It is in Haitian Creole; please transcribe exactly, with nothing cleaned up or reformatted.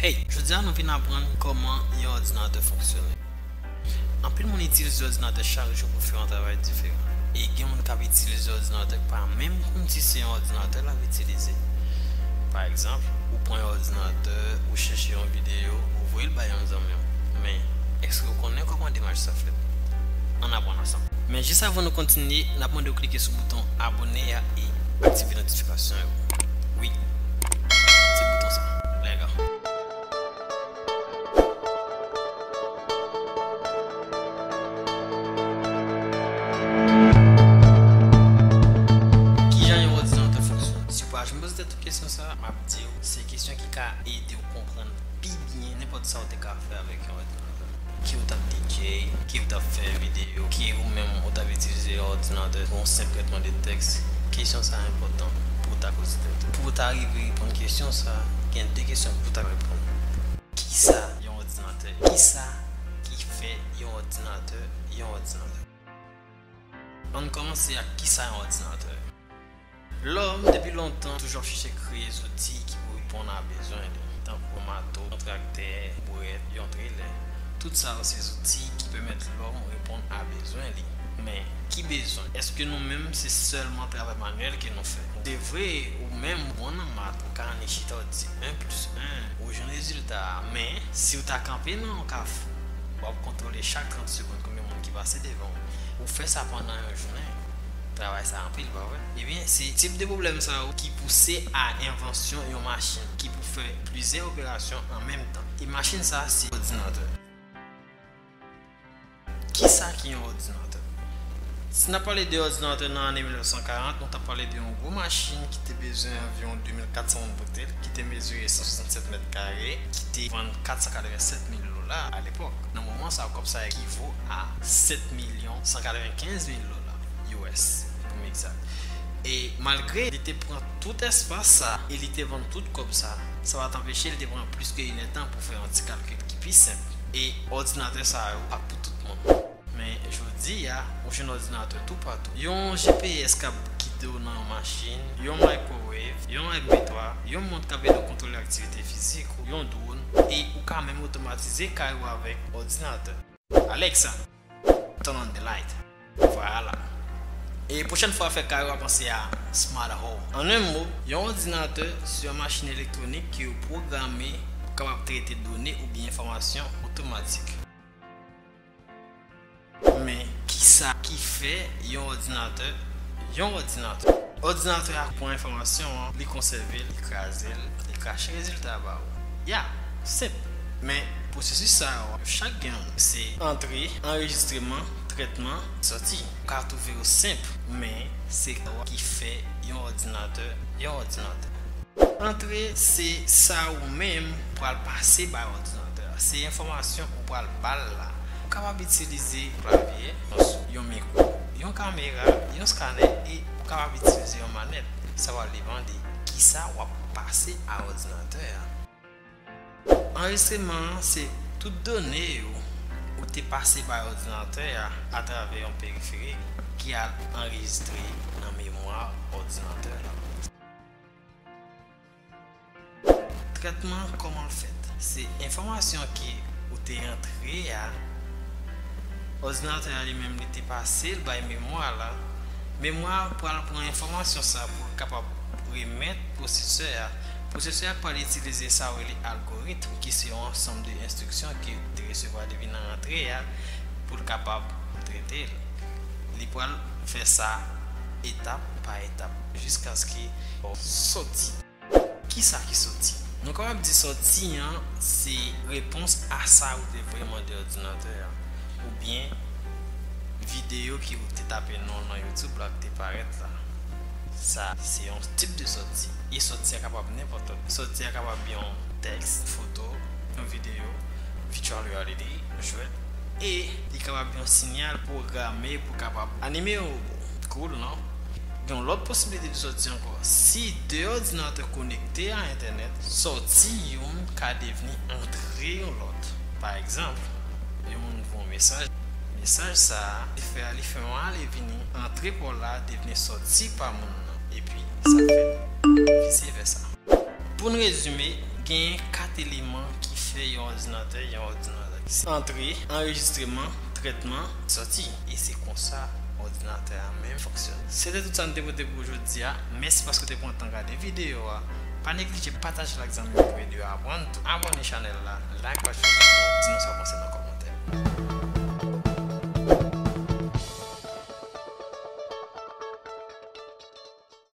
Hey, jodi a nou vin aprann kòman yon òdinatè fonksyone. Anpil moun itilize òdinatè chak jou pou fè yon travay diferan. E gen moun k ap itilize òdinatè k pa menm konn si se yon òdinatè l ap itilize. Pa egzanp, ou pran yon òdinatè, ou chèche yon videyo, ou voye l bay yon zanmi w. Men, èske w konnen kòman demach sa fèt? Ann aprann ansanm. Men jis avan nou kontinye, n ap mande w klike sou bouton abòne a e aktive notifikasyon yo. Wi, se bouton sa. Let's go. Kijan yon òdinatè fonksyone? Si w pa janm poze tèt ou kesyon sa a, m ap di w, se kesyon ki ka ede w konprann pi byen nenpòt sa w te ka fè avèk yon òdinatè. Ki w t ap D J, ki w t ap fè videyo, ki ou menm ou t ap itilize yon òdinatè pou yon senp trètman de tèks. Kesyon sa a enpòtan pou w ta poze tèt ou. Pou w ta rive reponn kesyon sa a, gen de kesyon pou w ta reponn. Kisa yon òdinatè ye? Kisa ki fè yon òdinatè yon òdinatè? Ann kòmanse ak kisa yon òdinatè ye. Lòm, depi lontan, toujou ap chèche kreye zouti ki pou reponn a bezwen li, tankou yon mato, yon traktè, yon bourèt, yon trelè. Tout sa yo se zouti ki pèmèt lòm reponn a bezwen li. Men, ki bezwen? Èske nou menm se sèlman travay manyèl ke nou fè? Se vre, ou menm, ou bon nan mat, ou ka annik chita w di en plis en, ou jwenn rezilta a. Men, si w ta kanpe nan yon kafou, w ap kontwole chak trant segonn konbyen moun ki pase devan w. Ou fè sa pandan yon jounen. Travay sa anpil, pa vre? Ebyen, se tip de pwoblèm sa yo ki pouse a envansyon yon machin ki pou fè plizyè operasyon an menm tan. E machin sa, se òdinatè. Kisa ki yon òdinatè? Si n ap pale de òdinatè nan ane mil nèf san karant, nou t ap pale de yon gwo machin ki te bezwen anviwon de mil kat san moun pote l, ki te mezire san swasannsèt mèt kare, ki te vann kat san katrevennsèt mil dola alepòk. Nan moman sa a, kòb sa a ekivo a sèt milyon san katrevenkenz mil dola U S, pou m egzak. E malgre li te pran tout espas sa a e li te vann tout kòb sa a, sa pa t anpeche li te pran plis ke inèdtan pou fè yon ti kalkil ki pi senp. E òdinatè sa yo pa pou tout moun. Men jodi a, ou jwenn òdinatè toupatou. Yon G P S k ap gide w nan yon machin, yon microwave, yon M P twa, yon mont k ap ede w kontwole aktivite fizik ou, yon drone, e ou ka menm otomatize kay ou avèk òdinatè. Alexa, turn on the light. Vwala. E pwochèn fwa w fè kay ou a, panse a smart home. An en mo, yon òdinatè se yon machin elektwonik ke yo pwograme pou kapab trete done oubyen enfòmasyon otomatik. Men, kisa ki fè yon òdinatè yon òdinatè? Òdinatè a pran enfòmasyon an, li konsève l, li kraze l, li krache rezilta a ba ou. Ya, senp. Men, pwosesis sa yo, yo chak gen yon non. Se antre, anrejistreman, trètman, sòti. Ou ka twouve yo senp, men se sa ki fè yon òdinatè yon òdinatè. Antre se sa ou menm pral pase bay òdinatè a. Se enfòmasyon ou pral ba l la. Ou kapab itilize klavye, yon sou, yon mikwo, yon kamera, yon skanè e ou kapab itilize yon manèt. Sa va depann de kisa w ap pase a òdinatè a. Anrejistreman an se tout done yo ou te pase bay òdinatè a atravè yon periferik ki al anrejistre nan memwa òdinatè la. Trètman, kòman l fèt? Se enfòmasyon ke ou te antre a, òdinatè a li menm li te pase l bay memwa la. Memwa a pral pran enfòmasyon sa pou l kapab remèt pwosesè a. Pwosesè a pral itilize sa yo rele algoritm, ki se yon ansanm de enstriksyon ke li te resevwa depi nan rantre a, pou l kapab trete l. Li pral fè sa etap pa etap, jiskaske w sòti. Kisa ki sòti? Nou kapab di sòti an se repons a sa ou te voye mande òdinatè a, oubyen videyo ke ou te tape non nan YouTube la ki te parèt la. Sa se yon tip de sòti. E sòti a kapab nenpòt lòt. Sòti a kapab yon tèks, foto, yon videyo, virtual reality, jwèt, e li kapab yon sinyal pwograme pou kapab anime yon wobo. Cool, non? Gen yon lòt posiblite de sòti ankò. Si de òdinatè konekte a entènèt, sòti youn ka devni antre yon lòt. Pa egzanp, yon moun voye yon mesaj. Mesaj sa a, li fè, li fè yon ale vini, antre pa w la devni sòti pa moun nan. Epi, sa fèt. Vise vèsa. Pou n rezime, Gen kat eleman ki fè yon òdinatè yon òdinatè. Antre, anrejistreman, trètman, sòti. E se konsa òdinatè a menm fonksyone. Se te tout sa n te pote pou jodi a. Mèsi paske w te pran tan gade videyo a. Pa neglije pataje l ak zanmi w pou ede yo aprann tou. Abòne chanèl la, like, pataje videyo, di nou sa w panse nan kòmantè.